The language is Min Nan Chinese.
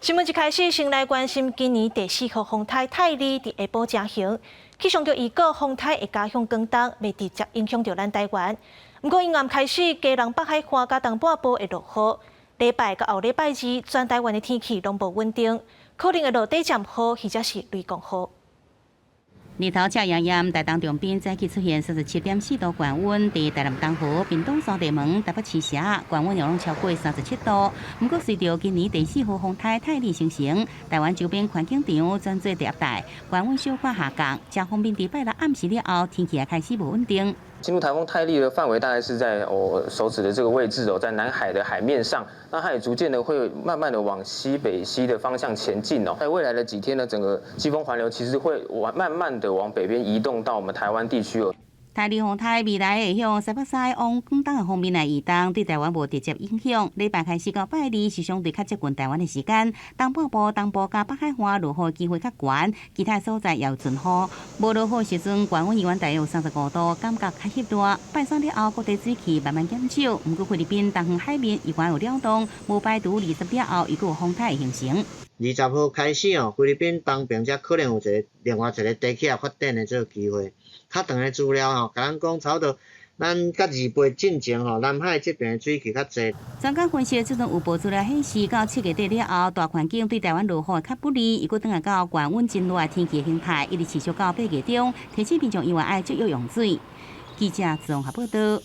新聞一開始，先來關心今年第四號風颱泰利佇下晡成形。氣象局預告風颱會加向廣東，袂直接影響著咱台灣。毋過陰暗開始，基隆北海岸佮東半部會落雨。禮拜佮後禮拜二，全台灣的天氣攏無穩定，可能會落短暫雨或者是雷公雨。日頭赤炎炎，台東長濱早起出現37.4度高溫，佇台南東河、屏東三地門、台北市社，高溫又攏超過37度。毋過隨著今年第四號風颱泰利生成，台灣周邊環境場轉做低壓帶，高溫小可下降。遮方面佇拜六暗時了後，天氣也開始無穩定。進入颱風泰利的範圍大概是在我手指的這個位置哦，在南海的海面上，那它也逐漸的會慢慢的往西北西的方向前進哦。在未來的幾天呢，整個季風環流其實會往慢慢的往北邊移動到我們台灣地區哦。泰利風颱未來會向西北西往廣東的方面來移動，對台灣無直接影響。禮拜開始到拜二是相對較接近台灣的時間，東半部、東部佮北海岸落雨機會較懸，其他所在也有陣雨。無落雨時陣，高溫依然大約有35度，感覺較翕熱。拜三了後，各地水汽慢慢減少，毋過菲律賓東方海面依然有擾動，無排除二十了後又閣有風颱形成。20號開始哦，菲律賓東邊才可能有一個另外一個低氣壓發展的這個機會。較長的資料吼，共咱講差不多，咱佮28進前吼，南海這邊的水汽較濟。專家分析，這陣有報資料顯示，到7月底了後，大環境對台灣落雨會較不利，又閣轉來到高溫真熱的天氣形態，一直持續到8月中，提醒民眾猶原愛節約用水。記者綜合報道。